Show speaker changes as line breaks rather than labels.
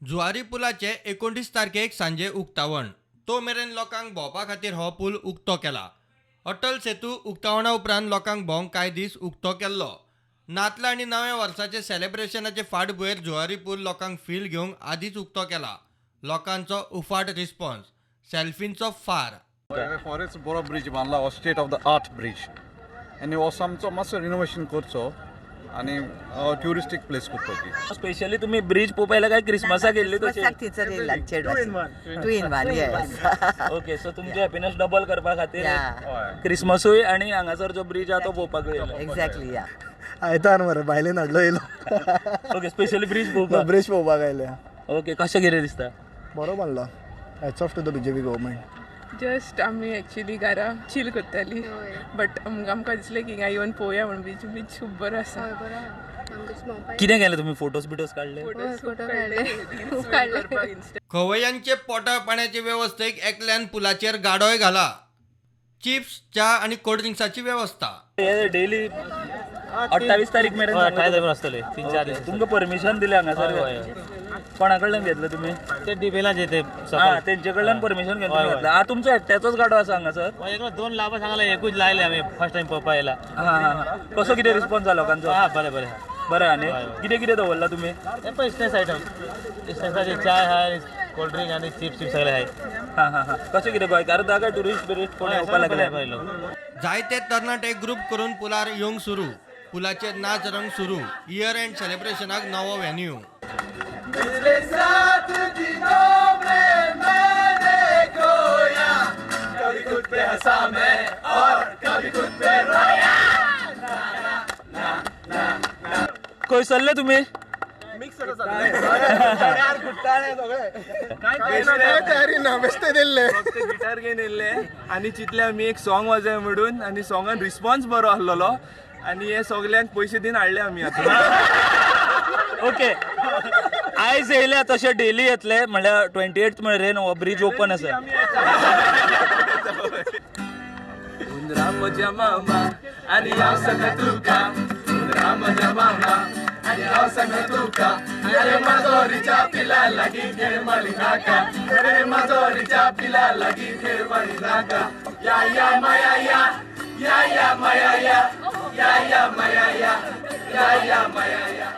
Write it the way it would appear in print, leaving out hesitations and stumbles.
जुवारी पुलाचे 19 तारखेक सांजे उक्तावण. तो मेरेन लोकांक भोंवपा खातीर हो पूल उक्तो केला. अटल सेतू उक्तावणा उपरांत लोकांक भोंवंक कांय दीस उक्तो केल्लो. नातलां आनी नव्या वर्साचे सेलेब्रेशनाचे फाटभुंयेर जुवारी पूल लोकांक फील घेवंक आदींच उक्तो केला. लोकांचो उफाट रिस्पॉन्स, सेल्फींचो फार.
फॉरेस्ट बरो ब्रिज बांदला, हो state of the art bridge आनी हो आमचो मातसो रिनोवेशन करचो आनी ट्युरिस्टीक प्लेस करपाची.
स्पेशली तुम्ही ब्रिज पोवपाक काय क्रिसमसाक येयल्ली तशी?
क्रिसमसाक थंयसर येयला चेडवाची. 2 in 1, yes.
Okay, so तुमचे हॅपीनेस डबल करपा खातीर
Yeah.
क्रिसमसूय आनी हांगासर जो ब्रिज आहा तो पोवपाक येयलो.
एक्झॅक्टली, या.
आयतार मरे बायलेन हाडलो येयलो.
ओके, स्पेशली ब्रिज पोवपाक.
ब्रिज पळोवपाक आयल्या.
ओके, कशें कितें दिसता?
बरो बांदला. Hats off to the BJP government.
Just आमी एक्चुली घरा चील करताली, बट आमकां दिसलें की हिंगा येवन पळोवया म्हूण. बीच बीच खूब बरो आसा.
कितें केलें तुमी? फोटोज बिटोज काडले?
फोटोज खूब काडले, रील्स करपाक इन्स्टा.
खवय्यांचे पोटा पाण्याचे वेवस्थेक एकल्यान पुलाचेर गाडोय घाला. चिप्स, च्या आनी कोल्ड ड्रिंक्साची वेवस्था.
हे डेली 28 तारीख मेरेन.
28 तारीख आसतले, 3-4 दीस.
तुमकां परमिशन दिलें हांगासर?
हय, हय.
कोणा कडल्यान घेतलें तुमी?
ते डिबेलाचे ते.
हा, तेंचे कडल्यान परमिशन घेवन तुमी घेतलें. आं, तुमचो एकट्याचोच गाडो आसा हांगासर?
दोन लाबां सांगले, एकूच लायले आमी. फर्स्ट टायम पळोवपाक येयला.
हां हां, कसो कितें रिस्पॉन्स जालो लोकांचो?
हा, बरें बरें.
बरें. आनी कितें कितें दवरलां तुमी?
ते पळय, स्नॅक्स आयटम, स्नॅक्साचे चाय आहाय, कोल्ड ड्रिंक आनी चिप्स चिप्स सगळे आहाय.
हां हां हां, कशें कितें, गोंयकार काय ट्युरिस्ट बिरिस्ट कोण येवपाक लागले?
जायते तरणाटे ग्रुप करून पुलार येवंक सुरू. पुलाचेर नाच रंग सुरू. इयर एंड सेलेब्रेशनाक नवो व्हेन्यू.
पिछले 7 दिनों में मैंने खोया, कभी खुद पे हंसा मैं और कभी खुद पे रोया.
खंय सरले तुमी?
तयारी ना, बेश्टे दिल्ले.
गिटार घेवन येयल्ले आनी चिंतले आमी एक सॉंग वाजय म्हणून, आनी सॉंगान रिस्पॉन्स बरो आसलेलो आनी हे सगल्यांक पयशे दिवन हाडले आमी आतां.
ओके, आयज येयल्या तशे डेली येतले, म्हणल्यार 28 मेरेन हो ब्रिज ओपन आसा.
हुंदरा म्हज्या मामा आनी हांव सांगता तुका, हुंदरा म्हज्या मामा आनी हांव सांगता तुका, अरे माजोरीच्या पिला लागीं खेळ मारी नाका, अरे माजोरीच्या पिला लागीं खेळ मारी नाका. या या माया या, या या माया या, या या माया या, या या माया या.